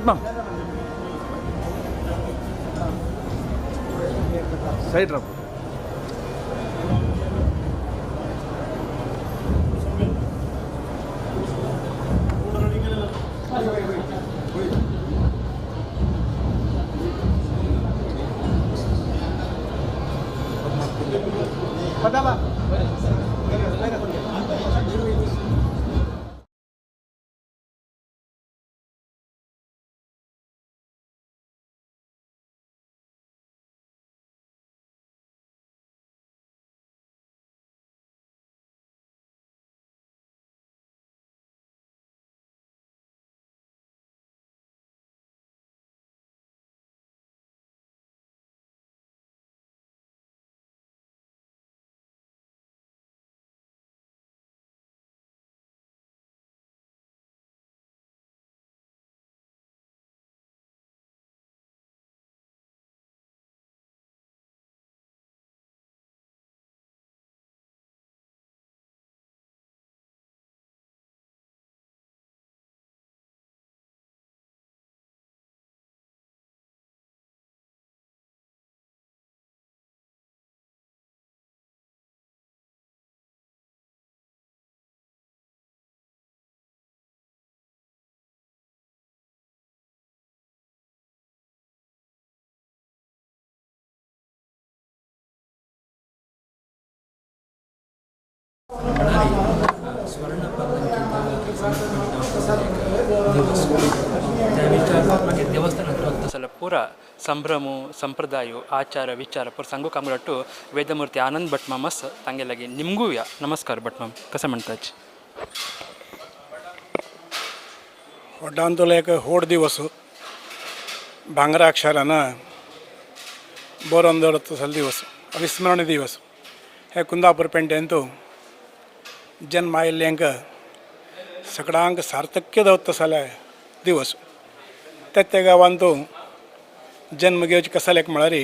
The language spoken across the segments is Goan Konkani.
भट माम साइड राव. स्वर्ण पल्लंकी देवस्थान हತ್ರ ಪೂರ ಸಂಭ್ರಮ ಸಂಪ್ರದಾಯ ಆಚಾರ ವಿಚಾರ ಪೂರ ಸಂಗು ಕಾಮರಟ್ಟು ವೇದಮೂರ್ತಿ ಆನಂದ್ ಭಟ್ ಮಾಮಸ್ ತಂಗೆಲಾಗಿ ನಿಮಗೂ या नमस्कार भट माम कसं म्हणताच. वड्डांतलो एक होड दिवस भांगरा अक्षरान बरोवन दवरता तसलो दिवस, अविस्मरणीय दिवस. हे कुंदापूर पेंटेंतू जन्म आयिल्ल्यांक सगळ्यांक सार्थक्य दवरता तसले दिवस. त्या त्या गांवांतू जन्म घेवचे कसालेक म्हळ्यार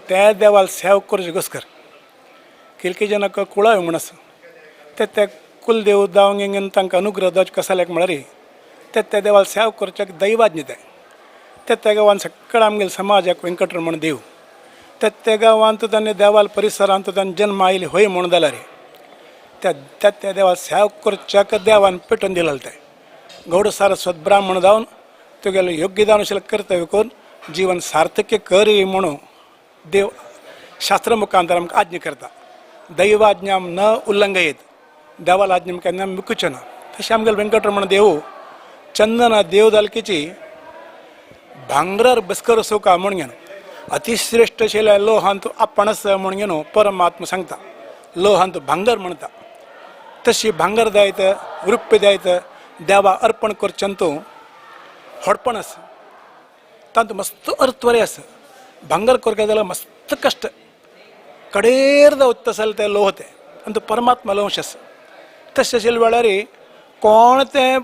त्या देवाल सेव करचे गोस्कर किलकी जनक कुळाय म्हूण आसा ते त्या कुलदेव जावंक तांकां अनुग्रह जावचे कसालेक म्हळ्यार ते त्या देवाल सेव करच्याक दैवाज्ञ तें. त्या त्या गांवांत सगळ्या आमगेल्या समाजाक वेंकटरमण देव त्या त्या गांवांत ताणें देवाल परिसरांत ताणें जन्म आयले हय म्हूण जाल्यार त्या त्या त्या देवाल सेव करच्याक देवान पेटोवन दिलेलें तें गौड सारस्वत ब्राह्मण जावन तुगेलें योग्य जावन अशें कर्तव्य करून जीवन सार्थक्य कर म्हणून देव शास्त्र मुखांतर आमकां आज्ञा करता. दैवाज्ञा न उल्लंघयेत, देवाला आज्ञा केन्ना मुकूचे ना. तशें आमगेले वेंकटरमण देव चंदन देव दालकेची भांगरार बस्कर सुका म्हूण घेवन अतिश्रेश्ठ आशिल्ल्या लोहांत आपणच म्हूण घेवन परमात्मा सांगता. लोहांत भांगर म्हणटा तशी भांगर जायत रुप्य जायत देवा अर्पण करचें तूं व्हडपण आसा, तातूंत मस्त अर्थवरे आसा. भांगर करका जाल्यार मस्त कश्ट कडेर जावता तसले ते लोह ते आनी तो परमात्मा लोंश आसा. तशें आशिल्ल्या वेळार कोण तें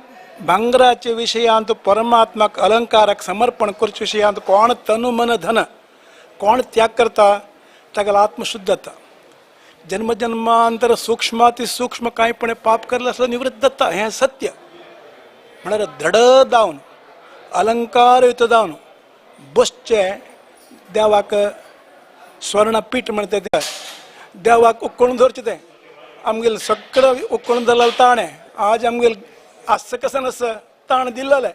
भांगराचे विशयांत परमात्माक अलंकाराक समर्पण करचे विशयांत कोण तनु मन धन कोण त्याग करता तागेलो आत्मशुद्ध जाता. जन्म जन्मांतर सूक्ष्माति सूक्ष्म कांयपणे पाप करले आसल्यार निवृत्त जाता हें सत्य. म्हळ्यार दृढ जावन अलंकारयुक्त जावन बसचें देवाक स्वर्णपीठ म्हणटा तें देवाक उक्कोण धरचें तें आमगेले सगळें उक्कोण धरलें ताणें आज आमगेले आसचें कशें नासता ताण दिल्लें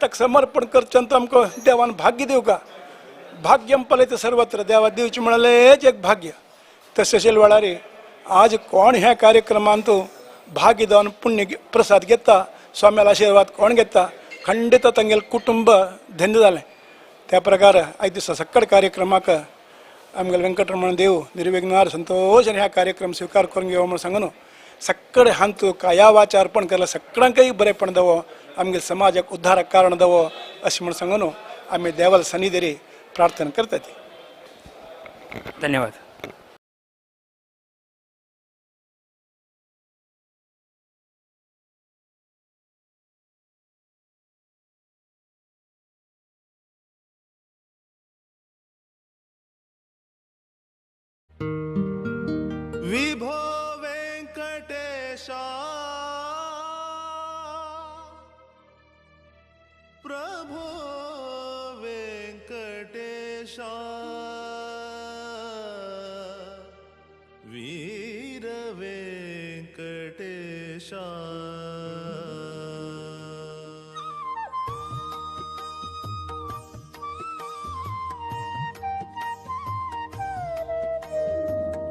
ताका समर्पण करचें तो आमकां देवान भाग्य दिवका. भाग्यम पलयता सर्वत्र देवा दिवचें म्हणलेंच एक भाग्य. तशें आशिल्ल्या वेळार आज कोण ह्या कार्यक्रमांत भाग्य जावन पुण्य प्रसाद घेता, स्वाम्याला आशिर्वाद कोण घेता, खंडित तांगेलें कुटुंब धन्य जालें. त्या प्रकार आयज दिसा सगळे कार्यक्रमाक आमगेले वेंकटरमण देव निर्विघ्नार संतोष ह्या कार्यक्रम स्विकार करून घेवो म्हूण सांगून सगळे हांतू काया वाचा अर्पण केला सगळ्यांकय बरेपण दवो, आमगेले समाजाक उद्धाराक कारण दवो अशें म्हूण सांगून आमी देवाल सन्निधीर प्रार्थना करतात. धन्यवाद. विभो वेंकटेशा. वीर वेंकटेशा।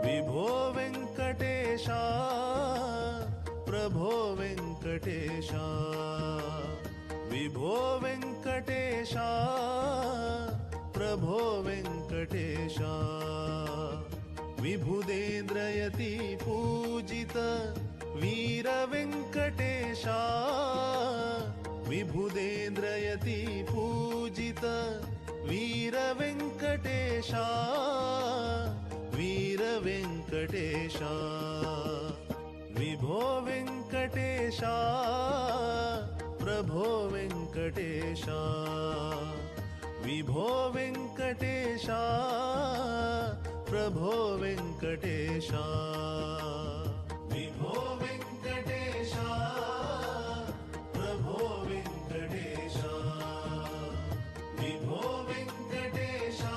विभो वेंकटेशा प्रभो वेंकटेशा, विभो वेंकटेशा प्रभो वेंकटेशा। विभुदेन्द्रयति पूजित वीर वेंकटेशा, विभुदेन्द्रयति पूजित वीर वेंकटेशा, वीर वेंकटेशा। विभो वेंकटेशा प्रभो वेंकटेशा, विभो वेंकटेशा प्रभो वेंकटेशा। विभो वेंकटेशा प्रभो वेंकटेशा, विभो वेंकटेशा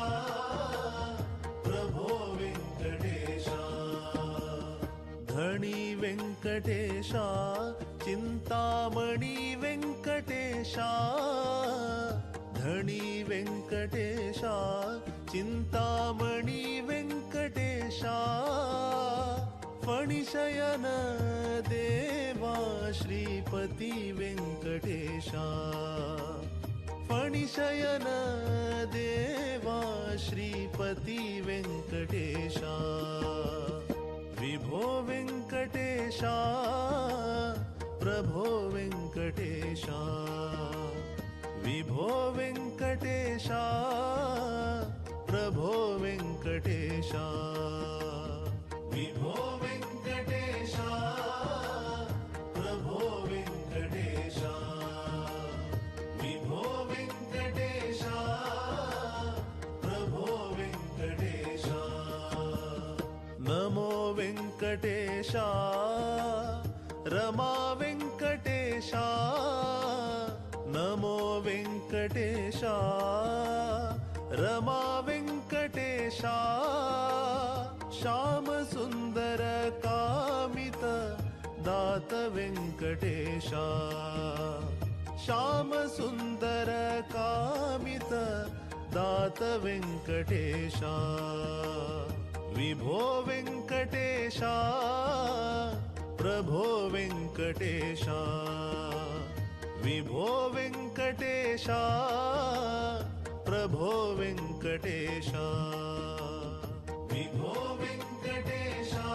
प्रभो वेंकटेशा। धणी वेंकटेशा चिंतामणि वेंकटेशा, धणी वेंकटेशा चिंतामणि वेंकटेशा। फणिशयन देवा श्रीपति वेंकटेशा, फणिशयन देवा श्रीपति वेंकटेशा। विभो वेंकटेशा प्रभो वेंकटेशा, विभो वेंकटेशा प्रभो वेंकटेशा। विभो वेंकटेशा प्रभो वेंकटेशा, विभो वेंकटेशा प्रभो वेंकटेशा। नमो वेंकटेशा रमा वेंकटेशा, नमो वेंकटेशा रमा वेंकटेशा। श्याम सुंदर कामित दात वेंकटेशा, श्याम सुंदर कामित दात वेंकटेशा। विभो वेंकटेशा प्रभो वेंकटेशा, विभो वेंकटेशा प्रभो वेंकटेशा। विभो वेंकटेशा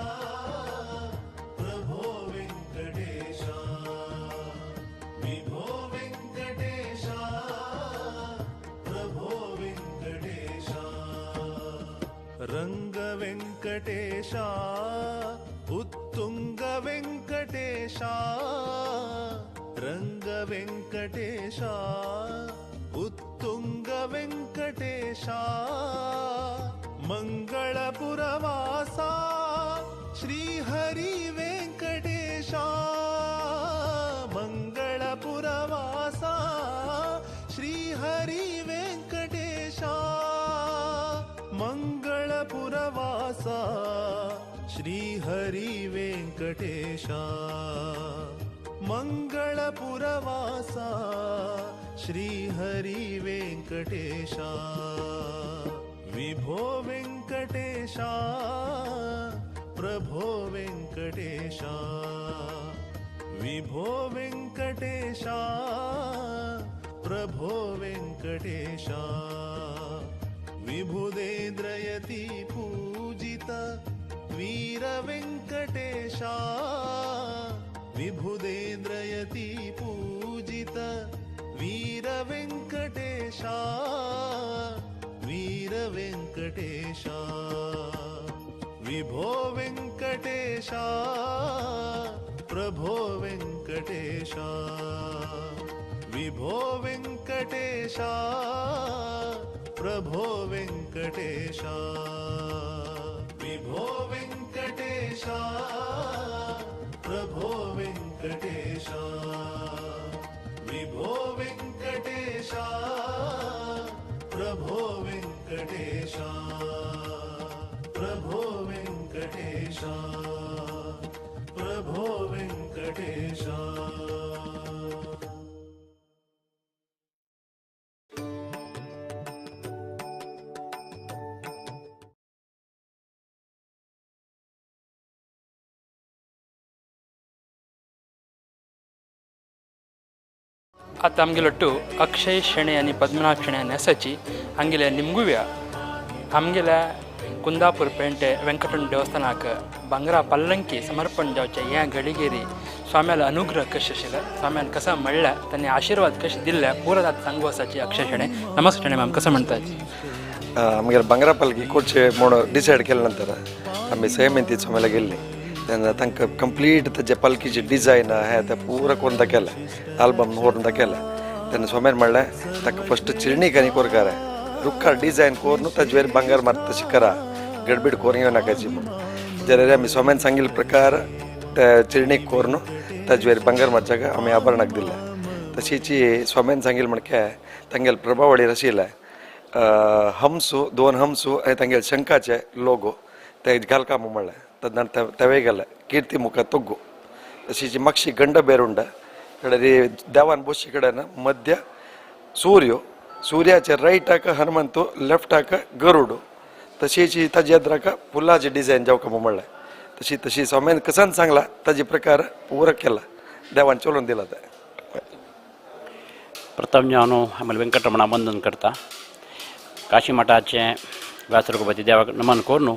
प्रभो वेंकटेशा, विभो वेंकटेशा प्रभो वेंकटेशा। रंग वेंकटेशा उत्तुंग वेंकटेशा, रंग वेंकटेशा उत्तुंग वेंकटेशा। मंगळपुरवासा श्रीहरि वेंकटेशा, मंगळपुरवासा श्रीहरि वेंकटेशा। मंगळपुरवासा श्रीहरि वेंकटेशा, मंगळपुरवासा श्रीहरि वेंकटेशा। विभो वेंकटेशा प्रभो वेंकटेशा, विभो वेंकटेशा प्रभो वेंकटेशा। विभुदेन्द्रयति पूजित वीर वेंकटेशा, विभुदेन्द्रयति पूजित वीर वेंकटेशा, वीर वेंकटेशा। विभो वेंकटेशा प्रभो वेंकटेशा, विभो वेंकटेशा प्रभो वेंकटेशा। विभो वेंकटेशा प्रभो वेंकटेशा, विभो वेंकटेशा प्रभो वेंकटेशा। वेङ्कटेशा प्रभो वेङ्कटेशा प्रभो वेङ्कटेशा. आतां आमगेलो अक्षय शेणे आनी पद्मनाभ शेणे न्हेसाची हांगेले निमगुव्या आमगेल्या कुंदापूर पेंटे वेंकटरमण देवस्थानाक भांगरा पल्लंकी समर्पण जावचें ह्या घडिगेरी स्वाम्याला अनुग्रह कशें आशिल्लें, स्वाम्यान कसो म्हणल्यार तांणी आशिर्वाद कशें दिल्ले पुरो आतां सांगू आसाची अक्षय शेणे. नमस्ते शेणे मॅम, कसं म्हणतात? आमगेले भांगरा पालखी कोरचे म्हूण डिसायड केले नंतर आमी सयमेंती स्वाम्याला गेल्ली तेन्ना तांकां कंप्लीट ताजे पालखीचे डिजायन आहा ते पुरा करून दाखयलें, आल्बम व्हरून दाखयलें. तेन्ना स्वाम्यान म्हणलें ताका फस्ट चिरणी आनी कोरकार रुखार डिजायन करून ताजेर भांगर मारता तशी करा, गडबीड करून येवं नाकाची म्हूण. जाल्यार आमी स्वाम्यान सांगिल्ले प्रकार ते चिरणीक करून ताजेर भांगर मारच्याक आमी आभरणाक दिलें. तशीच स्वाम्यान सांगिल्लें म्हणके तांगेले प्रभावळीर आशिल्लें हंसू, दोन हंसू आनी तांगेले शंखाचे लोगो ते घालका म्हूण म्हणलें. तद् तेवेय गेले कीर्ती मुखा तोग्गू. तशीच मागशी गंड बेरुंड कडेन देवान बोशी कडेन मध्य सूर्य, सूर्याचे रायटाक हनुमंतू, लेफ्टाक गरुड, तशीच ताजे एद्राक फुलाचे डिजायन जावका म्हूण म्हणलें. तशी तशी स्वाम्यान कसान सांगला ताजे प्रकार पुरो केला, देवान चलोवन दिला ते. प्रथम जावन आम्हाला वेंकटरमणा वंदन करता. काशी मठाचे व्यास रघुपती देवाक नमन करून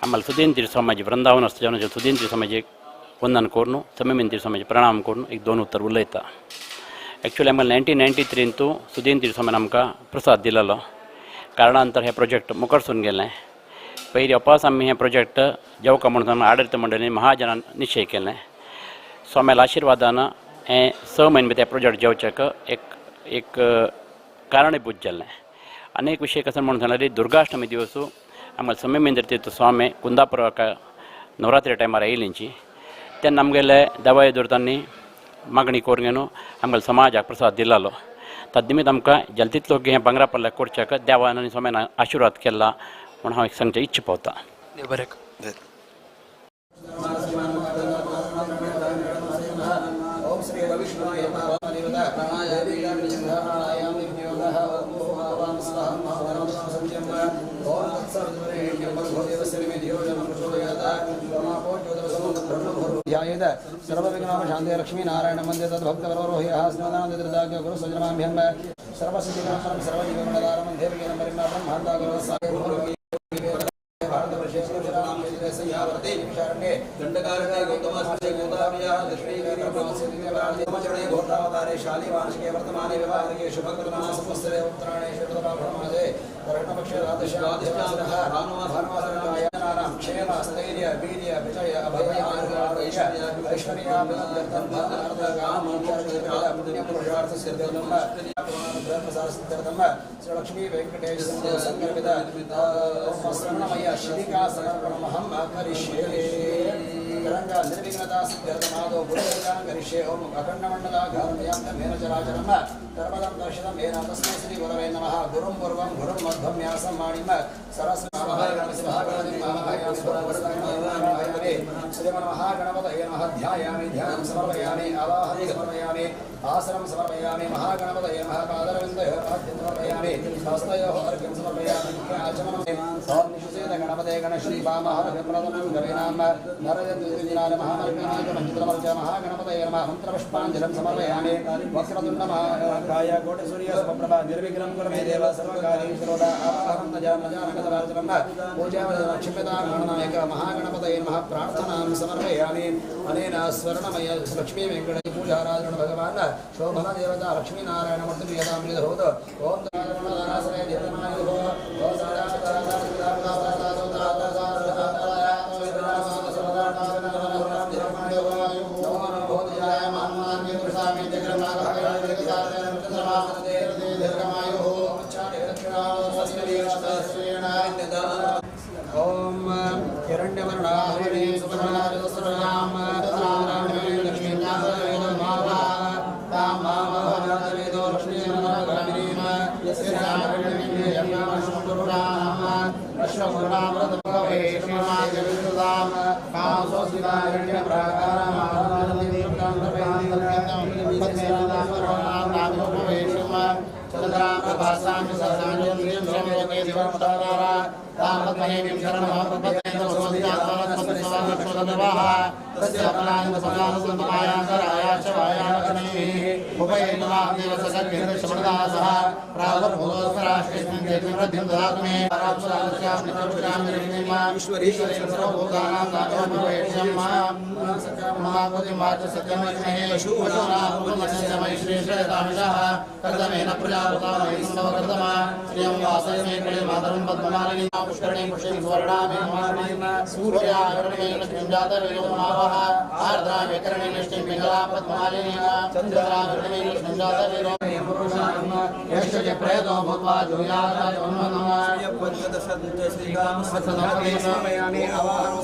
आम्हाला सुदेंद्र स्वामीजी वृंदावन आसता सुदेंद्र स्वामीजी वंदन करून समेमेंद्र स्वामीजी प्रणाम करून एक दोन उतर उलयता. एक्चुअली आम्हाला 1993 सुदेंद्र स्वामीन आमकां प्रसाद दिलेलो कारणांतर हे प्रोजेक्ट मुखारसून गेलें. पयलीं अपास आमी हें प्रोजेक्ट जेवका म्हणून आडरित मंडळीन महाजनान निश्चय केलें. स्वाम्याल्या आशिर्वादान हें 6 म्हयने भितर प्रोजेक्ट जेवच्याक एक एक कारणीभूत जालें. अनेक विशय कसो म्हणून सांगल्यार दुर्गाष्टमी दिवस आम्हाला समेमेंद्र तीर्थ स्वामी कुंदापुराक नवरात्री टायमार आयिल्लींची तेन्ना आमगेले देवाय दुर्तांनी मागणी करून घेवन आमगेले समाजाक प्रसाद दिलालो. तद निमित्त आमकां जल्तीतलो हें भांगरा पल्ल्याक करच्याक देवान आनी स्वाम्यान आशिर्वाद केला म्हूण हांव एक सांगचें इच्छा पावता. बरें. ध्यायेत सर्वविघ्नाम शान्ते लक्ष्मी नारायण मंदिर तद्भक्तवरोह्यः स्नानानन्ददाग्य गुरु सजनाभ्यं सर्वसिद्धिकरं सर्वजीवमण्डलारं देवकीनं परिमात्रं भान्तागुरु दंडकारण्ये गौतमस्य गोदाव्याः दक्षिणीचरणे घोषावतारे शालिवांशिके वर्तमाने विवाहके शुभकर्तमाने संवत्सरे उत्तराणे शुभमासे वर्णपक्षे भानुवासरनारायणानां क्षेम स्थैर्य वीर्य विजय अभय ऐश्वर्याभिवृद्ध्यर्थं धर्म काम मोक्ष पुण्य पुरुषार्थ सिद्ध्यर्थं धर्मसार सिद्ध्यर्थं श्री लक्ष्मी वेंकटेश संकल्पित स्वर्णमय शिलिका समर्पणमहं करिष्ये. तरंग निर्विघ्नता सिद्ध्यर्थमादो गुरुपूजां करिष्ये. ओम अखण्डमण्डलाघारमयं धर्मेण चराचरं सर्वदं दर्शितं येन तस्मै श्री गुरवे नमः. गुरुं पूर्वं गुरुं मध्यं व्यासं वाणीं सरस्वती श्रीमन्महागणपतये नमः. ध्यायामि ध्यानं समर्पयामि आवाहनं समर्पयामि आसनं समर्पयामि महागणपतये नमः. पादरविन्दयोः पाद्यं समर्पयामि हस्तयोः अर्घ्यं समर्पयामि आचमनं ॐ निषुसेन गणपते गणश्री वामहरविप्रदनं गवेनां नरयन्द्रिनार महामर्गनागमञ्चित्रमर्च महागणपतये नमः. मन्त्रपुष्पाञ्जलं समर्पयामि वक्रतुण्डमहाकाय कोटिसूर्यसमप्रभा निर्विघ्नं कुरु मे देव सर्वकार्येषु सर्वदा. आवाहनं तजानजानगतवार्चनं पूजां क्षम्यतां गणनायक महागणपतये नमः. प्रार्थनां समर्पयामि अनेन स्वर्णमय लक्ष्मी वेङ्कट पूजाराधन भगवान् शोभन देवता लक्ष्मीनारायणमूर्तिप्रियतामृतभूत ओम ओम हिरण्यवर्णाहरिणीं सुपर्णारसुरां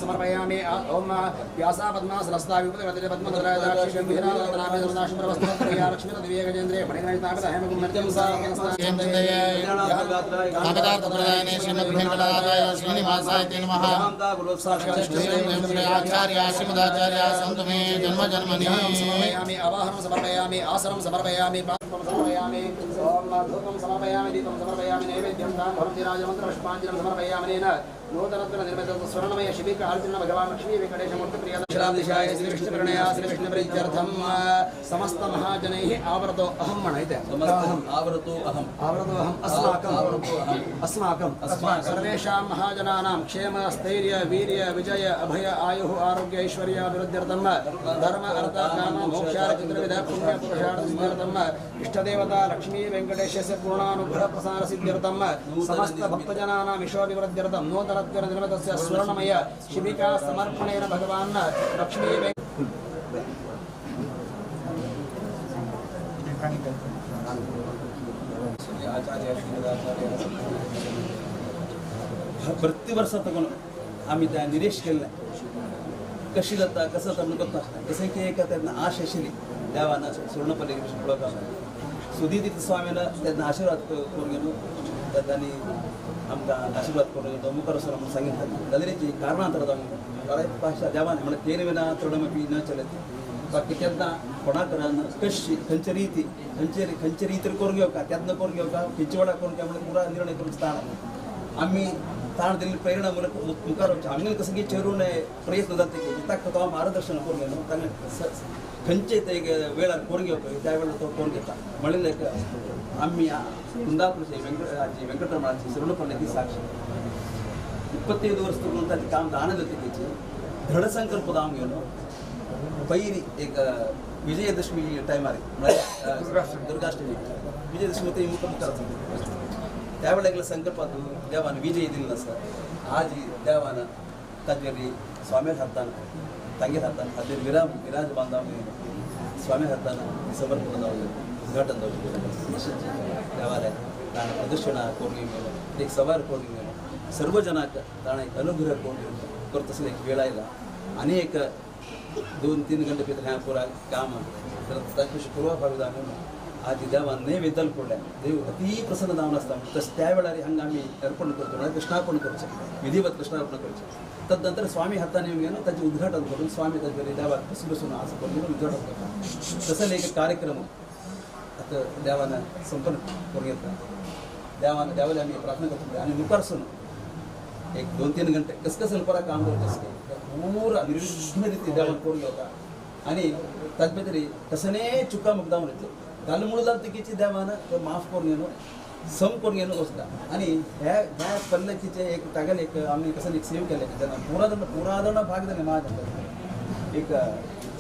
समर्पयामि ओम व्यासा पद्मासनस्ता समर्पयामि आवाहनं समर्पयामि आसनं समर्पयामि समर्पयामि ओम धूपं समर्पयामि दीपं समर्पयामि नैवेद्यं दां भवन्ति राजमन्त्रपुष्पाञ्जलिं समर्पयामि नूतनत्वेन निर्मित स्वर्णमय शिबिका अर्जुन भगवान लक्ष्मी वेंकटेशमूर्ति प्रियदर्शनादिशाय श्री विष्णुप्रणया श्री विष्णुप्रीत्यर्थं समस्त महाजनैः आवृतो अहं मणैते आवृतो अहम् आवृतो अहम् अस्माकं अस्माकं सर्वेषां महाजनानां क्षेम स्थैर्य वीर्य विजय अभय आयुः आरोग्य ऐश्वर्य अभिवृद्ध्यर्थं धर्म अर्थ काम मोक्षार्थ चतुर्विध पुण्य पुरुषार्थ सिद्ध्यर्थं इष्टदेवता लक्ष्मी वेंकटेशस्य पूर्णानुग्रह प्रसाद सिद्ध्यर्थं समस्त भक्तजनानां विश्वाभिवृद्ध्यर्थं नूतनत्वेन निर्मितस्य स्वर्णमय शिबिका समर्पणेन भगवान् लक्ष्मी प्रति वर्सा तगून आमी त्या निरेश केल्लें कशी जाता कसं जाता म्हणून कोत्ता आसलें जशें की एक तेन्ना आश आशिल्ली देवान सुवर्णपल्ली पळोवपाक सुदीत स्वामीन तेन्ना आशिर्वाद करून घेवन तांणी आमकां आशिर्वाद करून घेवन मुखार वचून म्हणून सांगितलें जाल्यार कारणां तर भाशा देवान म्हणल्यार तेन विना तृणमपी न चलती बाकी तेन्ना कोणाक कशी खंयचे रिती खंयचे खंयचे रितीर करून घेवका तेन्ना करून घेवका खंयचे वेळार करून घेवका म्हणून पुरा निर्णय करून ताण आमी ताण दिल्ली प्रेरणा मुखार वचचें आमगेले कसं की चेरून प्रयत्न जाता की ताका तो मार्गदर्शन करून घेवन तांकां खंयचे ते वेळार करून घेवpa त्या वेळार तो करून घेता म्हणलें आमी कुंदापूरचे वेंकट वेंकटरमणाची सुवर्णपल्ली साक्षी 25 ವರ್ಷ ತಗೊಂಡು काम ದಾನ ಜೊತೆಗೆ ದೃಢ ಸಂಕಲ್ಪದ ಏನು ಪೈರಿ ಈಗ ವಿಜಯದಶಮಿ ಟೈಮ್ ಆಗಿ ದುರ್ಗಾಷ್ಟಮಿ ವಿಜಯದಶಮಿ ಮತ್ತು ಈ ಮುಖ ಮುಖ त्यावेळेला संकल्प देवान विजय दिल्लो आसा आज देवान ताजेर स्वामी हातान तांगेर हातान हाजेर विराज बांदाव स्वामी हातान समर्पण जावं उद्घाटन जावं अशेंच देवालय ताणें प्रदक्षिणा करून घेवन एक सवार करून घेवन सर्व जनाक ताणें एक अनुग्रह करून घेवन करता आसतना एक वेळ आयला आनी एक 2-3 घंटे भितर ह्या पुरा काम तर ताचे पूर्वाभावी जावन आज देवान नैवेद्य पडलें देव अति प्रसन्न जावन आसता तशें त्या वेळार हांगा आमी अर्पण करता म्हळ्यार कृष्णार्पण करचें विधिवत कृष्णार्पण करचें तदनंतर स्वामी हातान येवन ताचें उद्घाटन करून स्वामी ताचे देवाक बसून बसून आसा करून उद्घाटन करता तसो एक कार्यक्रम आतां देवान संपन्न करून घेतला देवान देवाले आमी प्रार्थना करता आनी मुखार एक 2-3 घंटे कसकसन परा काम करता पूरा निर्विघ्न रिती देवान करून घेवता आनी ताचे भितर कसने चुका मुगदावन येता घाल जातकीची देवान तो माफ करून घेवन सम करून घेवन वचता आनी ह्या ह्या पल्लकीचे एक तागेले एक आमी कसं एक सेव केलें जेन्ना पुरादण भाग जालें महाजन एक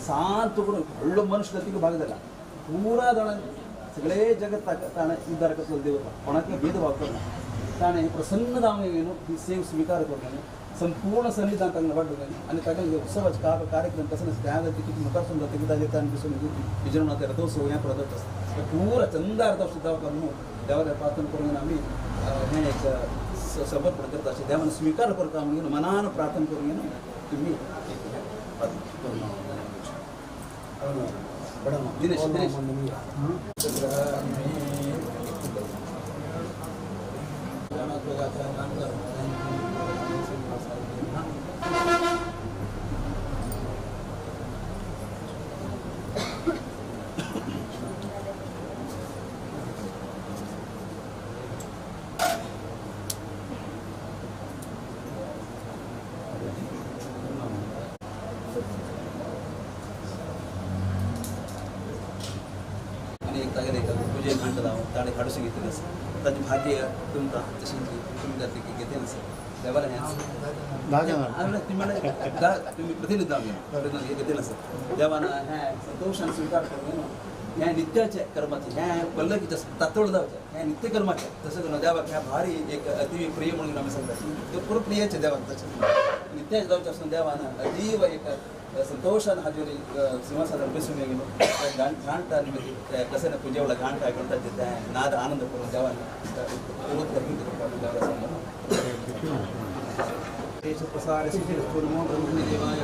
सान तुकडो व्हडलो मनुष्य जातीक भाग जाला पुरा जाण सगळे जगत ताणें उद्धार करतलो देव कोणाक भेदभाव करना ताणें प्रसन्न जावन घेवन ही सेव स्विकार करून घेवन संपूर्ण सन्निधान तांकां वाडून घेवन आनी ताका उत्सवाचे कार्यक्रम कसं त्या जातीक मुखार सुद्दां जातकीर ताजेर ताणें बसून विजृंभणात रथोत्सव हें रथोत्सव आसता पुरा चंदा रथोत्सव करून देवाक प्रार्थना करून आमी हें एक समर्पण करता अशें देवान स्विकार करता म्हणून मनान प्रार्थना करून घेवन तुमी एक दिनेश दिनेश पुजे घांट लावन ताणें हाडू सांगितलें आसा ताचें भाग्य तुमकां तशें तुमी जातकीर घेतलें आसा देवाला हें आसा तुमी प्रतिनिधी जावन घेतलें आसा देवान हें संतोशान स्विकार करून हें नित्याचें कर्माचें हें पल्लकीचें तातोड जावचें हें नित्य कर्माचें तशें करून देवाक हें भारी एक अति प्रिय म्हणून आमी सांगता तें पुरो प्रियचें देवाक तशें नित्याचें जावचें आसून देवान अतीव एक संतोषान हाजेर सिंहासनार बसून गेलो घांट आनी कशें पुजे वेळार घांट आयकून ताचें तें नाद आनंद करून देवान देवाला सांगलो. प्रसार ब्रह्मदेवाय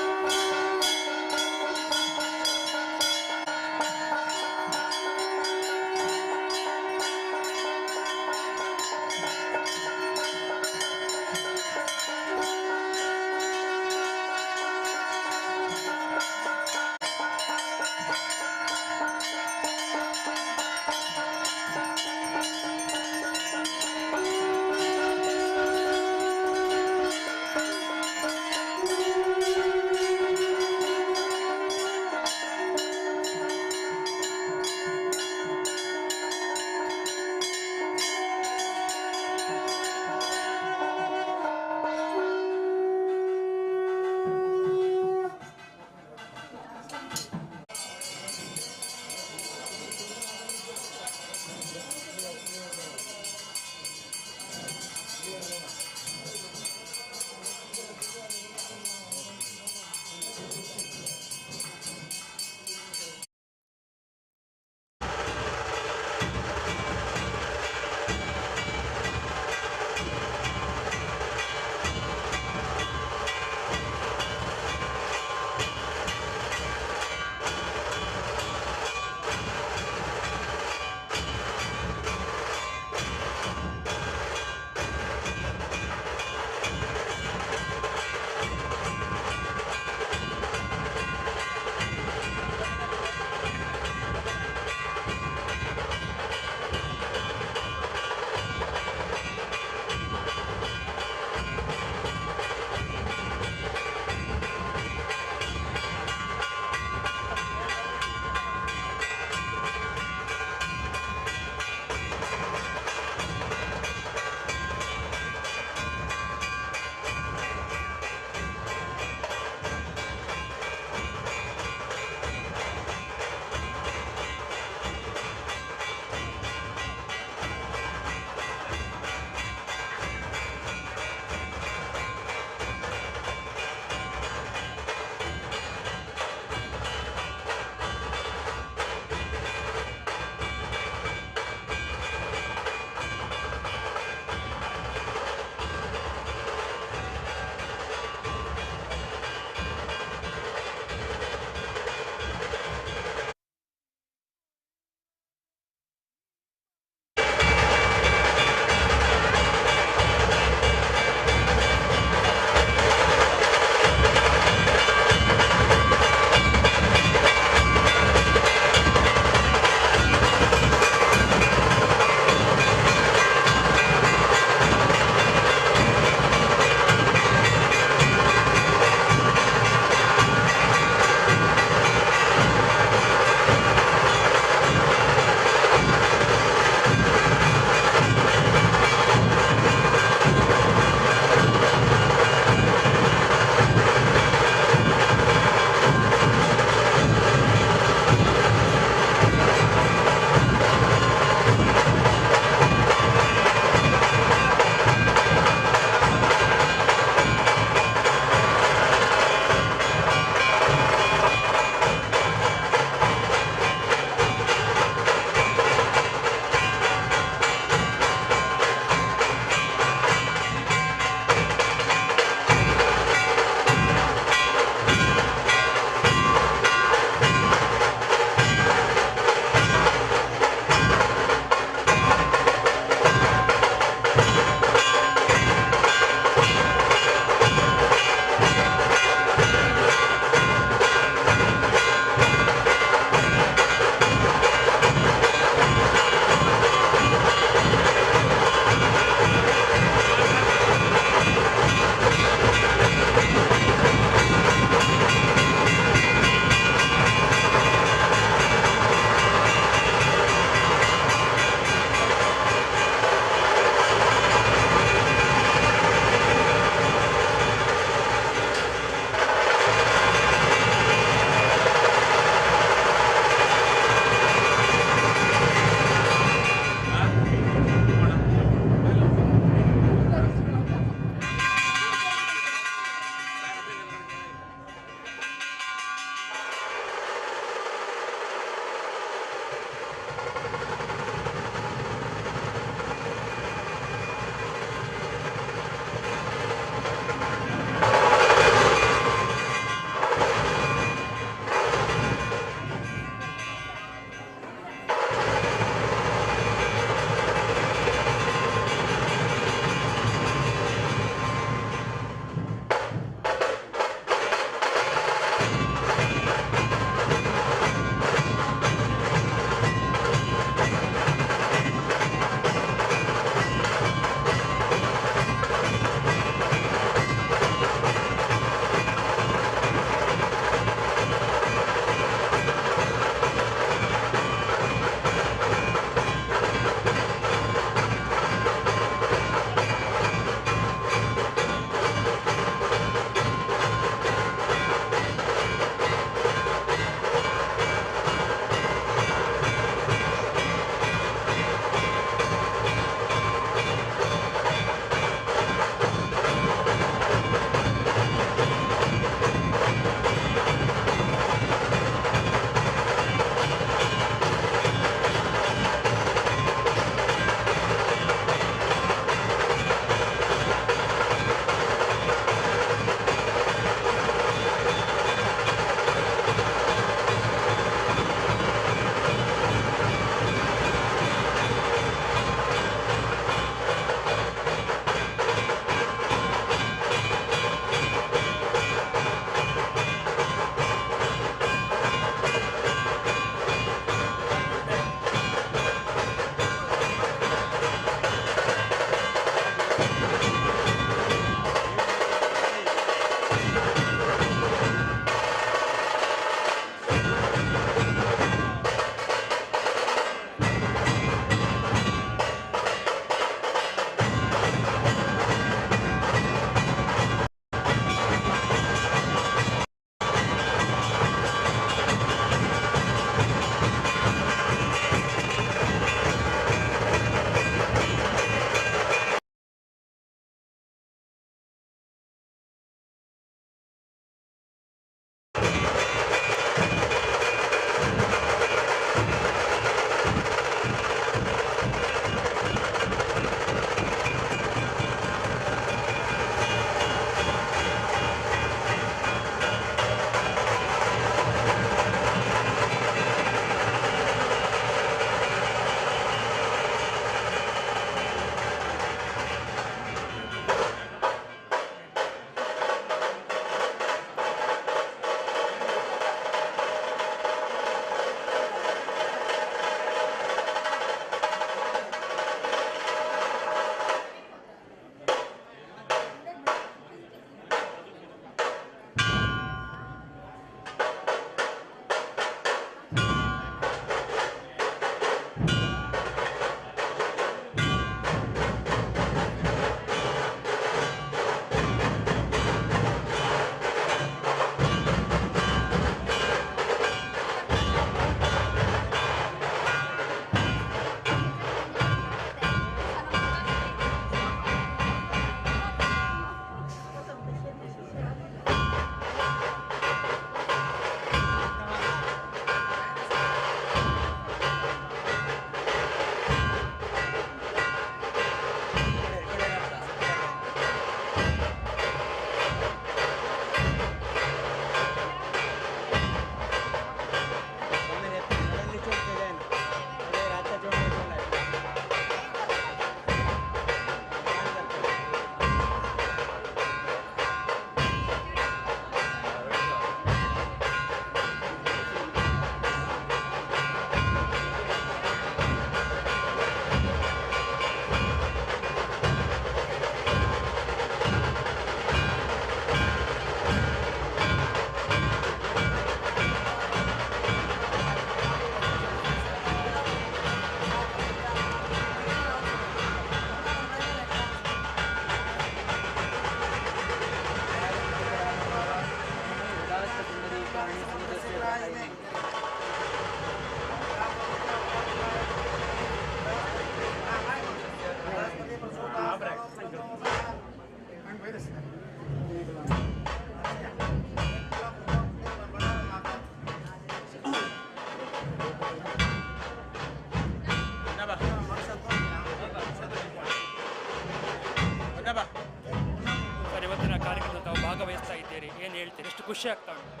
ಖುಷಿ ಆಗ್ತಾ ಉಂಟು.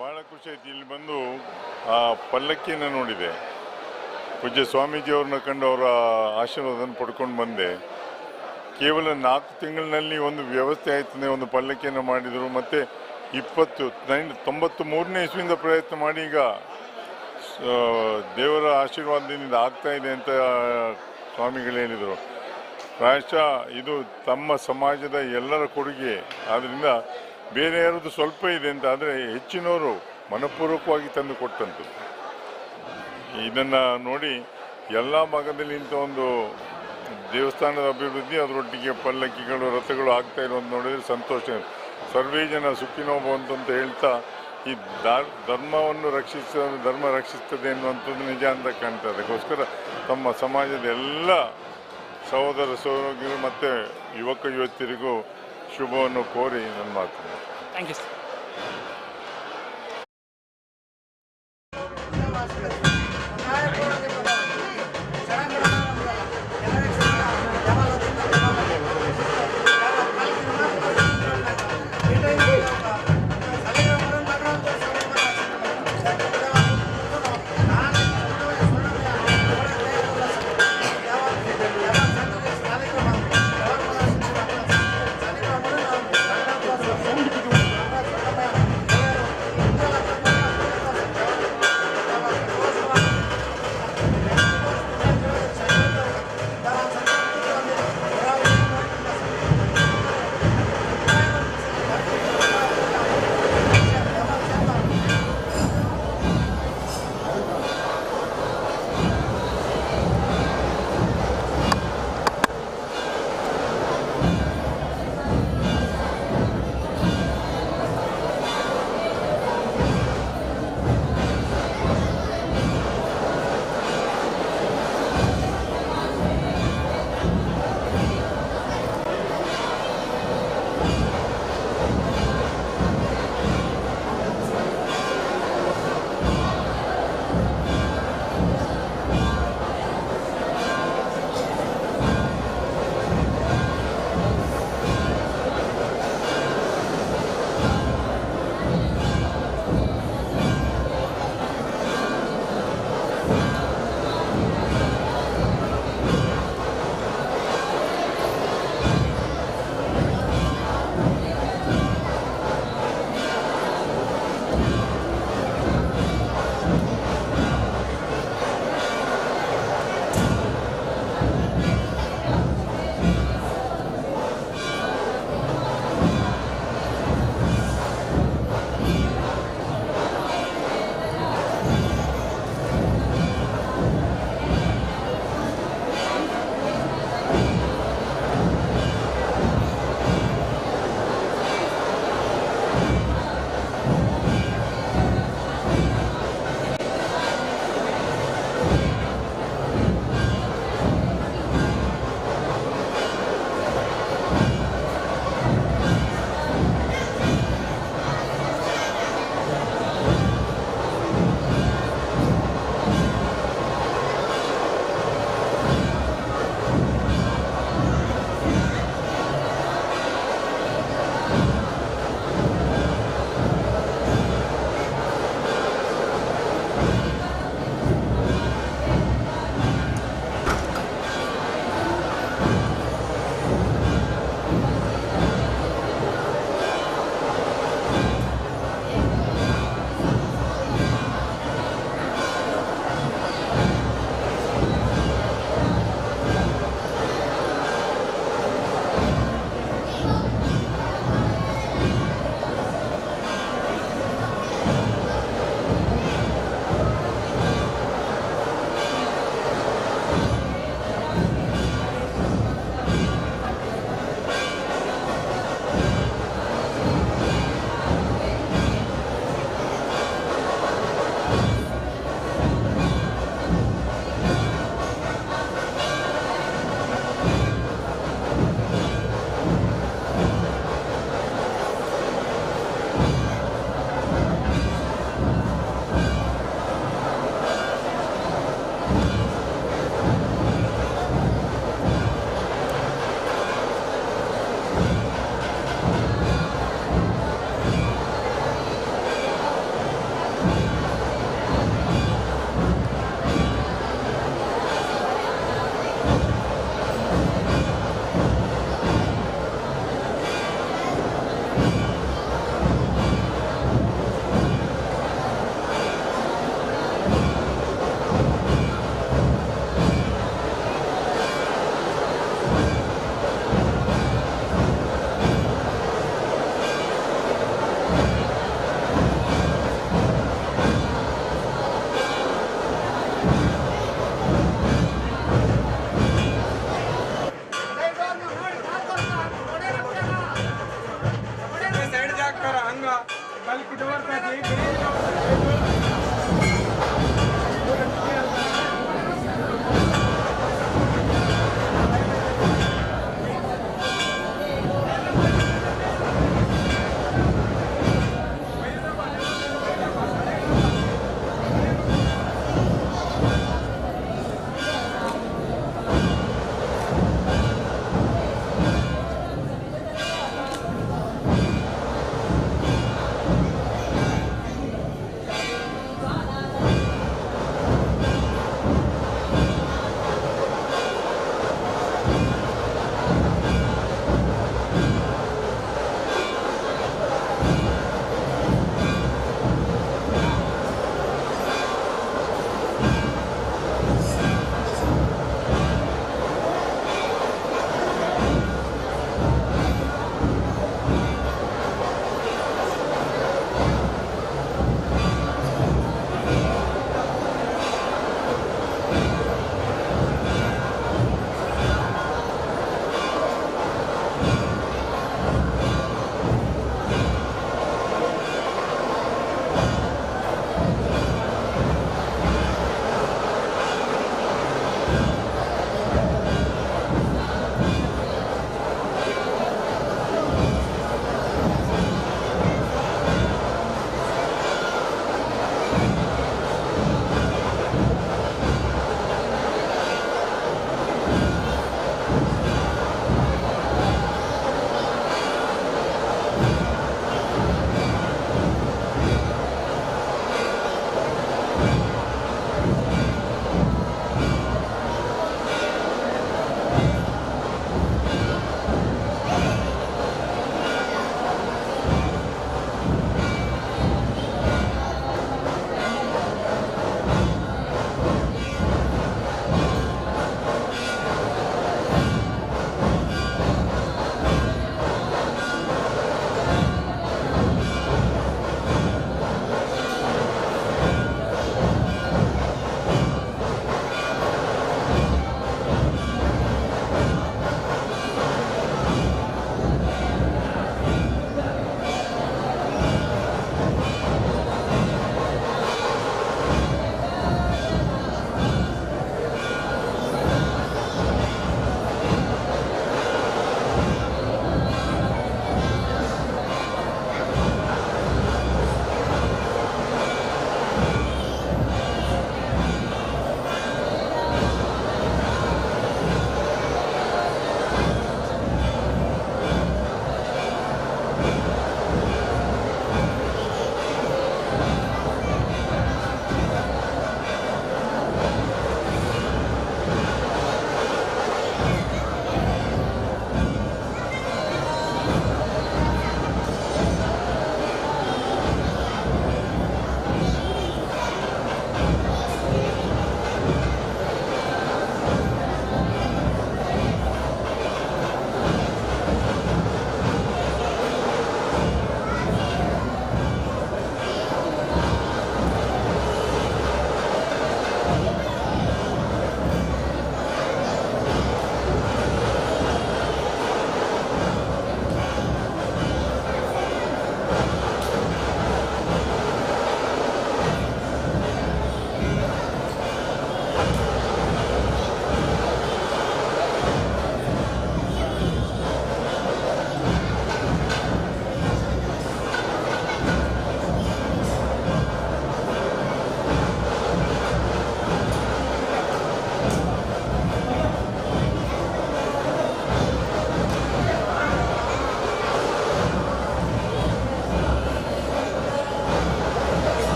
ಭಾಳ ಖುಷಿ ಆಯ್ತು. ಇಲ್ಲಿ ಬಂದು ಆ ಪಲ್ಲಕ್ಕಿಯನ್ನು ನೋಡಿದೆ, ಪೂಜ್ಯ ಸ್ವಾಮೀಜಿಯವ್ರನ್ನ ಕಂಡು ಅವರ ಆಶೀರ್ವಾದವನ್ನು ಪಡ್ಕೊಂಡು ಬಂದೆ. ಕೇವಲ 4 ತಿಂಗಳಿನಲ್ಲಿ ಒಂದು ವ್ಯವಸ್ಥೆ ಆಯ್ತಂದರೆ ಒಂದು ಪಲ್ಲಕ್ಕಿಯನ್ನು ಮಾಡಿದರು. ಮತ್ತು 93ನೇ ಇಸ್ವಿಯಿಂದ ಪ್ರಯತ್ನ ಮಾಡಿ ಈಗ ದೇವರ ಆಶೀರ್ವಾದದಿಂದ ಆಗ್ತಾ ಇದೆ ಅಂತ ಸ್ವಾಮಿಗಳು ಹೇಳಿದರು. ಪ್ರಾಯಶಃ ಇದು ತಮ್ಮ ಸಮಾಜದ ಎಲ್ಲರ ಕೊಡುಗೆ. ಆದ್ದರಿಂದ ಬೇರೆ ಯಾರದ್ದು ಸ್ವಲ್ಪ ಇದೆ ಅಂತ, ಆದರೆ ಹೆಚ್ಚಿನವರು ಮನಪೂರ್ವಕವಾಗಿ ತಂದು ಕೊಟ್ಟಂಥದ್ದು. ಇದನ್ನು ನೋಡಿ ಎಲ್ಲ ಭಾಗದಲ್ಲಿ ಇಂಥ ಒಂದು ದೇವಸ್ಥಾನದ ಅಭಿವೃದ್ಧಿ, ಅದರೊಟ್ಟಿಗೆ ಪಲ್ಲಕ್ಕಿಗಳು ರಥಗಳು ಆಗ್ತಾ ಇರೋದು ನೋಡಿದರೆ ಸಂತೋಷ. ಸರ್ವೇ ಜನ ಸುಖಿನೋ ಭವಂತು ಅಂತ ಹೇಳ್ತಾ ಈ ಧರ್ಮವನ್ನು ಧರ್ಮ ರಕ್ಷಿಸ್ತದೆ ಎನ್ನುವಂಥದ್ದು ನಿಜ ಅಂತ ಕಾಣ್ತದೆ. ಅದಕ್ಕೋಸ್ಕರ ತಮ್ಮ ಸಮಾಜದ ಎಲ್ಲ ಸಹೋದರ ಸಹೋದರಿಗೂ ಮತ್ತು ಯುವಕ ಯುವತಿಯರಿಗೂ ಶುಭವನ್ನು ಕೋರಿ ನನ್ನ ಮಾತು. Thank you sir.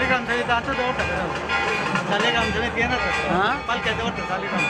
सालिग्राम आतां दवरता, सालिग्राम येना पालख्या दवरता सालिग्राम.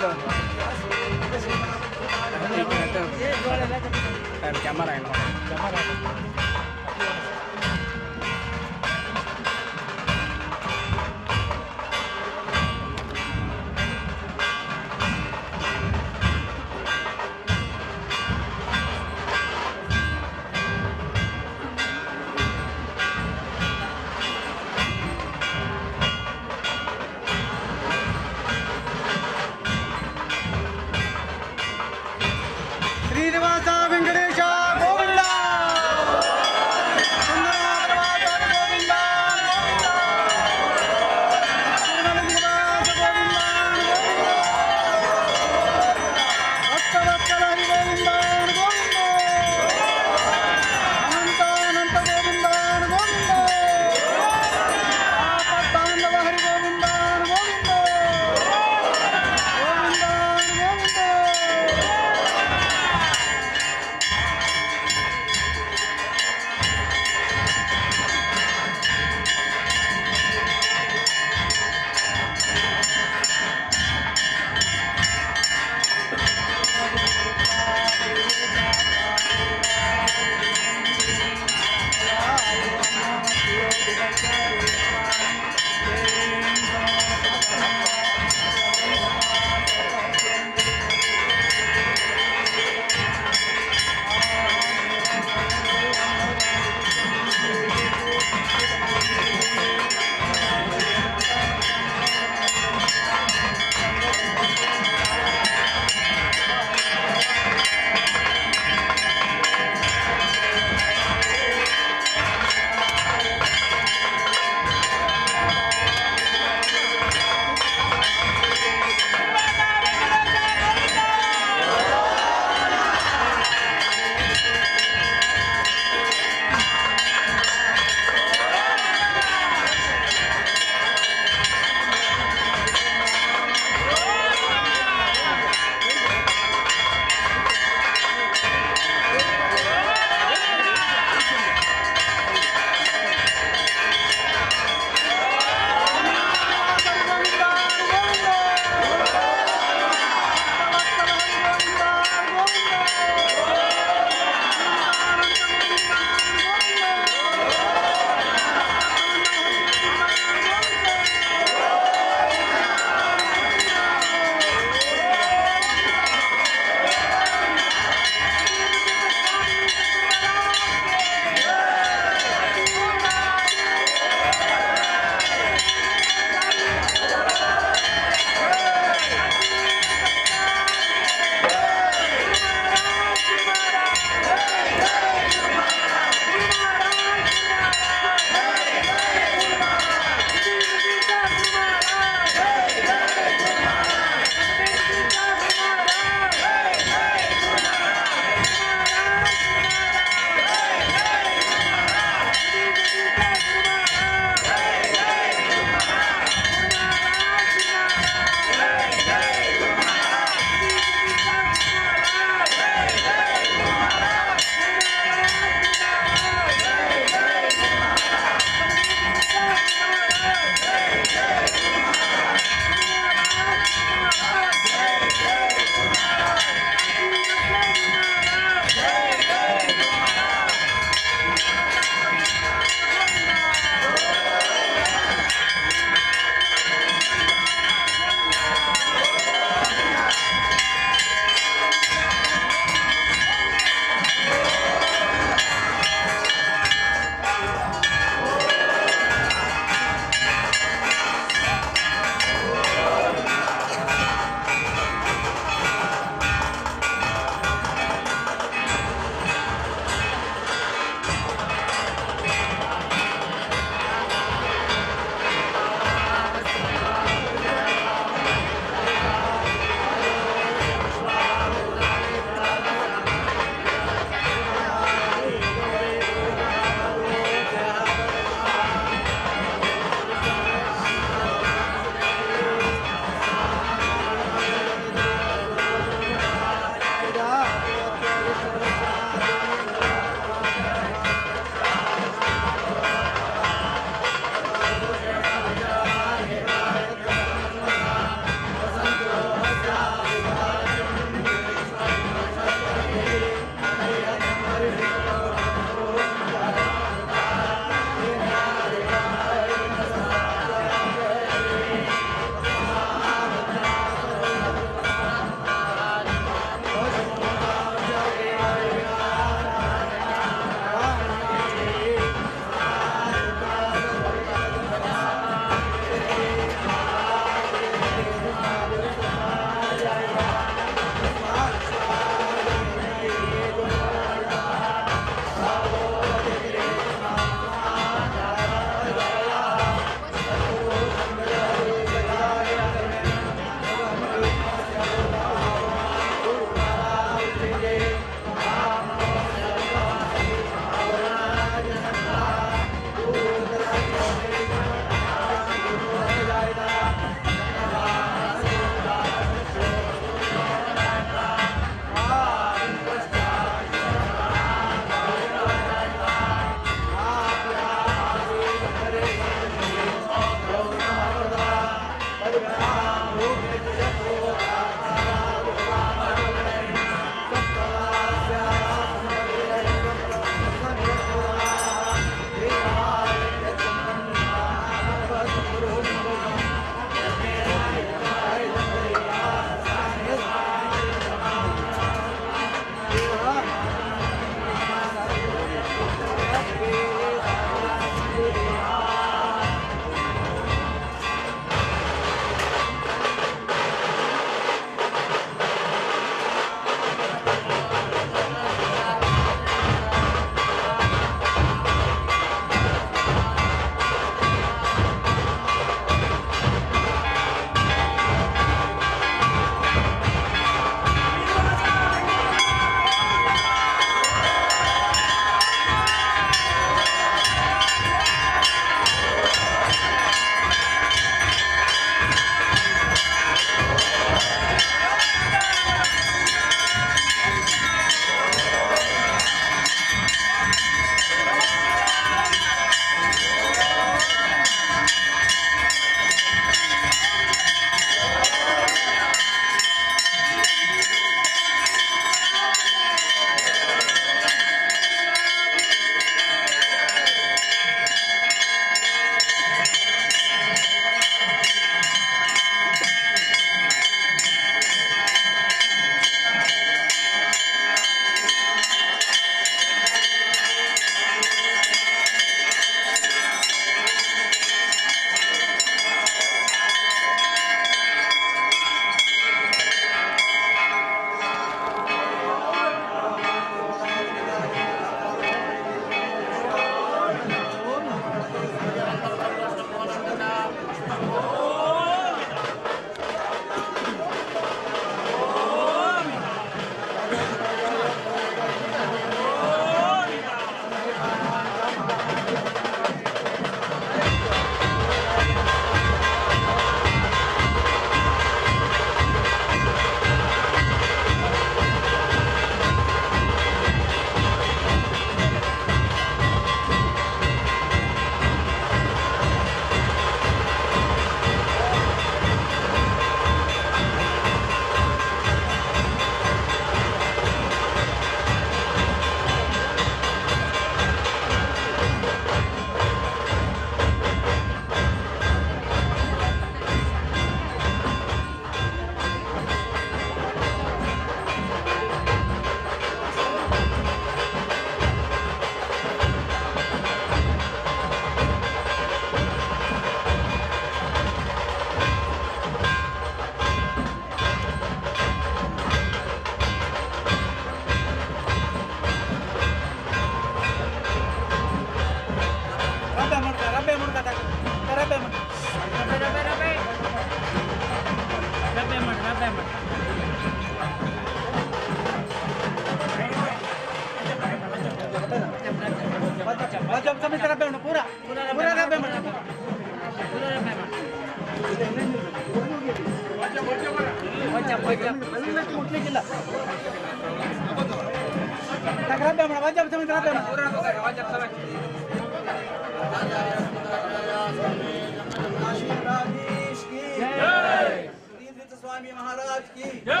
स्वामी महाराज की जय,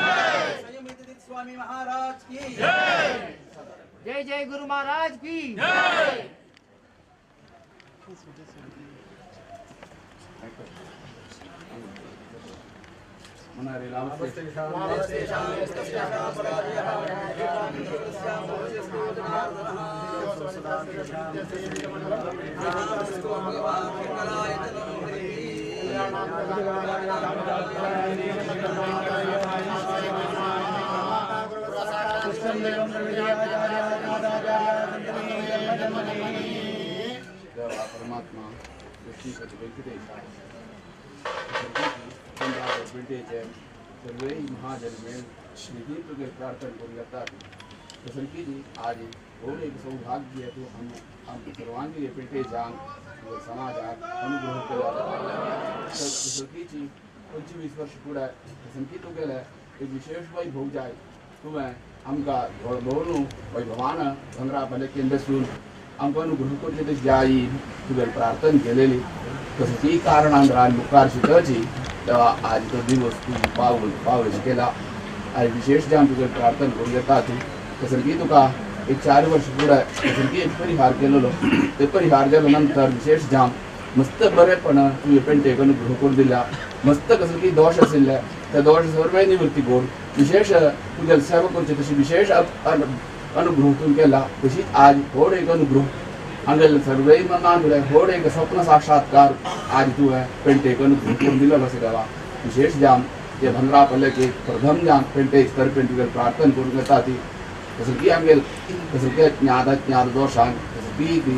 संयमित स्वामी महाराज की जय, जय जय गुरु महाराज की जय। परमात्मा वेंकटेश सर्वे महाजन में श्री प्रार्थना करूँ जी आज और एक सौभाग्य तो हम सर्वांगी पेटे जान समाज अनुग्रह केला। 25 वर्ष फुडें संकी तुगेले एक विशेष वैभव जाय तुवें आमकां भोवनु वैभवान भांगरा पालकेन बसून आमकां अनुग्रह करचे तशी जाय तुगेले प्रार्थना केलेली कसलीय कारणान रान मुखार शिकची तेवा आज तो दिवस तूं पावस केला। आज विशेष जावन तुगेले प्रार्थना करूं येता तूं कसली तुका एक 4 वर्ष फुडें कसली एक परिहार केलेलो ते परिहार जाल्या नंतर विशेष जावन मस्त बरेपण तुवें पेंटेक अनुग्रह करून दिला। मस्त कसली दोश आशिल्ले त्या दोश सर्व निवृत्ती करून विशेष तुगेले सेवा करची तशी विशेष अनुग्रह तूं केला। तशीच आज व्हड एक अनुग्रह आमगेले सर्वय मनान तुवें व्हड एक स्वप्न साक्षात्कार आज तुवें पेंटेक अनुग्रह करून दिलेलो आसा देवा। विशेष जावन ते भांगरा पल्लकेक प्रथम जावन पेंटेक तर्फेन तुगेले प्रार्थना करूंक येता ती कसली आमगेले कसली ज्ञात अज्ञात दोशान कसली ती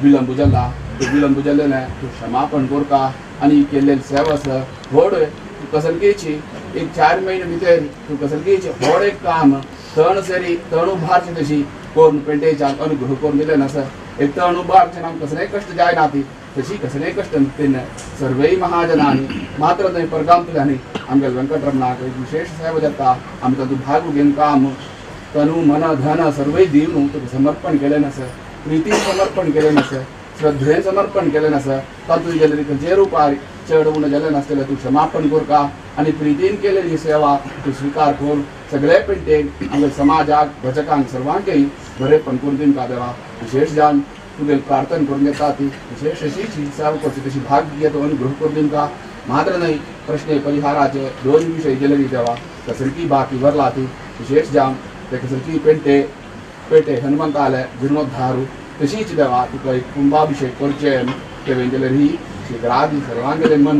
विलंब जाला ते विलंब जाल्लें तूं क्षमापण करता आनी केल्लेली सेवा आसा व्हड तूं कसलकेची एक 4 म्हयने भितर तूं कसलकेची व्हड एक काम तण सरी तण उबारचें तशी करून पेंटेच्यान अनुग्रह करून दिलें आसा। एक तण उबारचें आमकां कसलेय कश्ट जायना ती तशी कसलेय कश्ट तेन्ना सर्वय महाजनांनी मात्र न्हय परगांतल्यांनी आमगेले वेंकटरमणाक एक विशेष सेवा जाता आमी तातूंत भाग घेवन काम तनु मन धन सर्वय दिवन तुका समर्पण केलें आसा, प्रितीन समर्पण केलें आसा, श्रद्धेन समर्पण केलें आसा। तातूंत गेल्ले खंयचेय रुपार चड उणें जालें नासतलें तूं क्षमापण करता आनी प्रितीन केलेली सेवा तूं स्विकार करून सगळे पेंटेक आमगे समाजाक भजकांक सर्वांकय बरेपण करून दिवंक देवा। विशेष जावन तुगेले प्रार्थना करून येता ती विशेष अशीच सेवा करची तशी भाग्य तो अनुग्रह करून दिवंक मात्र न्हय प्रश्न परिहाराचे 2 विशय गेलेली देवा कसलकी बाकी वरला ती विशेष जावन ते कसलकी पेंटे पेटे हनुमंताले जीर्णोद्धारू तशीच देवा तुका एक कुंभाभिषेक करचें तेवें गेल्यार ही शीघ्रादी सर्वांगेले मन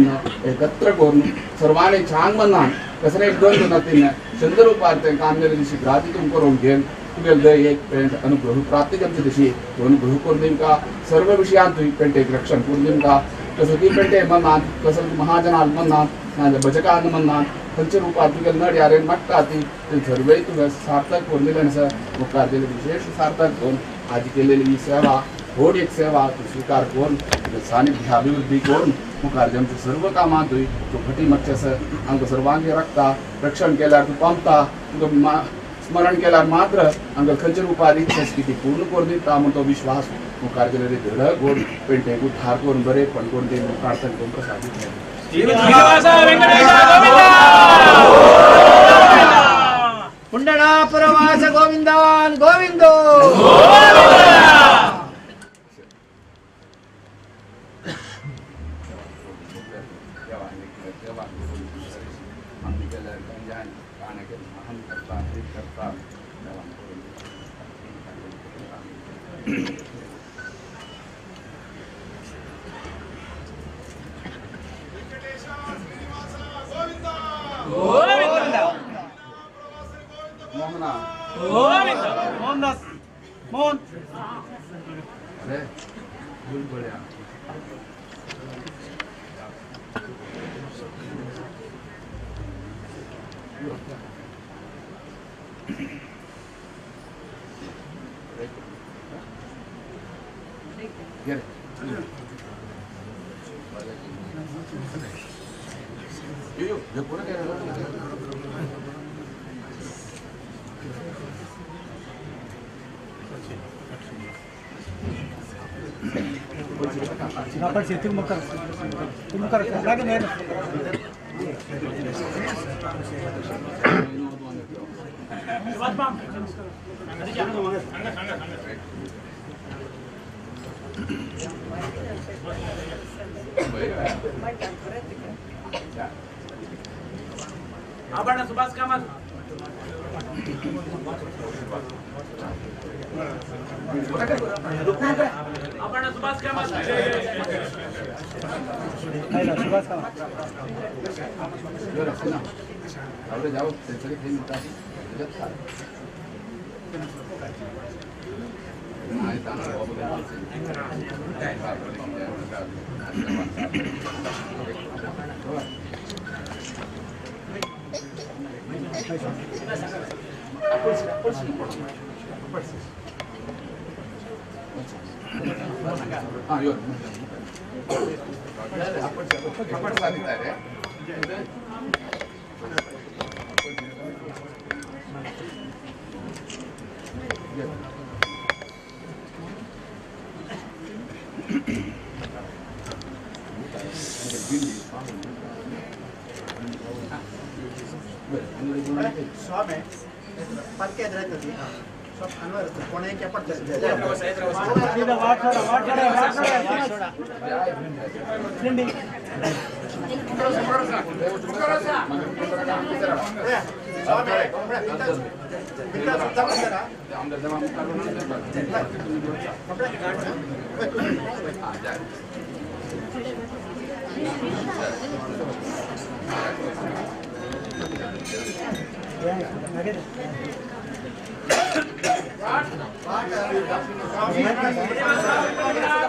एकत्र करून सर्वांनी छान मनान कसलें एक द्वंद्व नातिल्लें चंद्र रुपार तें काम गेलें शीघ्रादी तूं करून घेवन तुगेले दय एक पेंट अनुग्रह प्राप्ती जमची तशी तूं अनुग्रह करून दिवंका सर्व विशयांत तुवें पेंटेक रक्षण करून दिवंका। कसली पेंटे मनान कसली महाजनान मनान नाजाल्यार भजकान मनान खंयच्या रुपार तुगेले नडयारेन मागता ती सर्वय तुवें सार्थक करून दिलें आसा। मुखार दिले विशेष सार्थक करून आज केलेली ही सेवा व्हड एक सेवा तूं स्विकार करून तुगे सानिध्य अभिवृद्धी करून मुखार आमच्या सर्व कामांत तूं घटी मातशें आसा आमकां सर्वांक राखता रक्षण केल्यार तूं पावता तुका स्मरण केल्यार मात्र आमकां खंयच्या रुपार इच्छा आसा ती पूर्ण करून दिता म्हण तो विश्वास मुखार गेले धड करून पेंटेक उद्धार करून बरेपण करून दी प्रार्थना करून प्रसाद दितले। पुंडनापुरवास गोविंदान गोविंदो। मोहनदास मोहन अरे भूल पड़े Yo, yo, yo, Subhash Kamat Subhash Kamat जाओ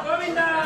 Govinda!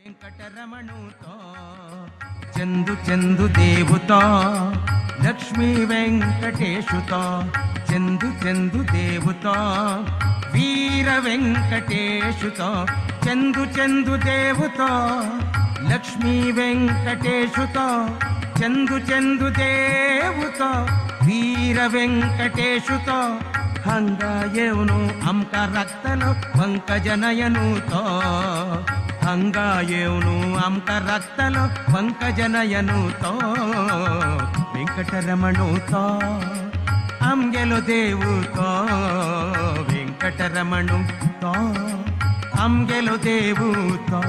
वेंकटरमणू तो चंदू चंदू देव तो लक्ष्मी वेंकटेशु तो चंदू चंदू देव तो वीर वेंकटेशु तो चंदू चंदू देव तो लक्ष्मी वेंकटेशु तो चंदू चंदू देव तो वीर वेंकटेशु तो हंगा येवनु आमकां राखतलो पंकजनयनु तो हंगा येवनु आमकां राखतलो पंकजनयनु तो वेंकटरमणू तो आमगेलो देव तो वेंकटरमणू तो आमगेलो देव तो.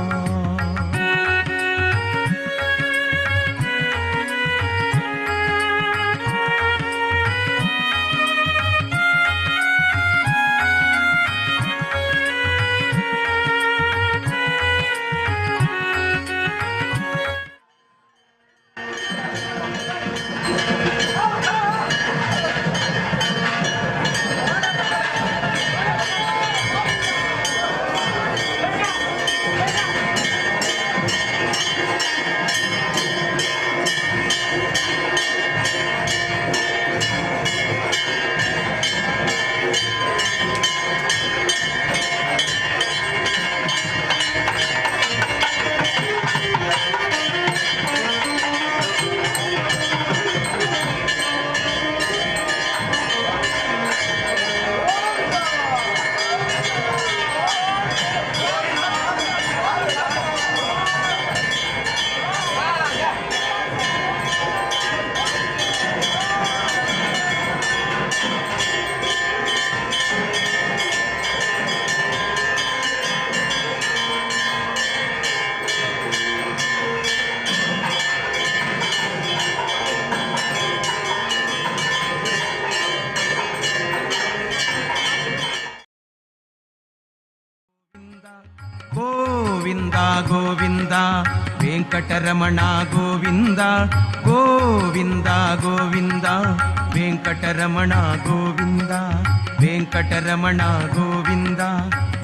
गोविंदा गोविंदा वेंकटरमण गोविंदा गोविंदा गोविंदा वेंकटरमण गोविंदा वेंकटरमण गोविंदा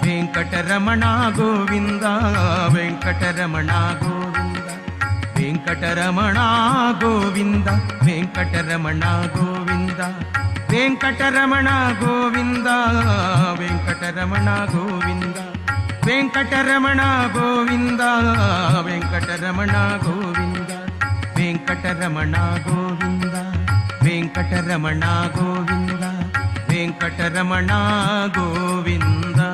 वेंकटरमण गोविंदा वेंकटरमण गोविंदा वेंकटरमण गोविंदा वेंकटरमण गोविंदा वेंकटरमण गोविंदा वेंकटरमण गोविंदा वेंकटरमण गोविंदा वेंकटरमण गोविंदा वेंकटरमण गोविंदा वेंकटरमण गोविंदा वेंकटरमण गोविंदा.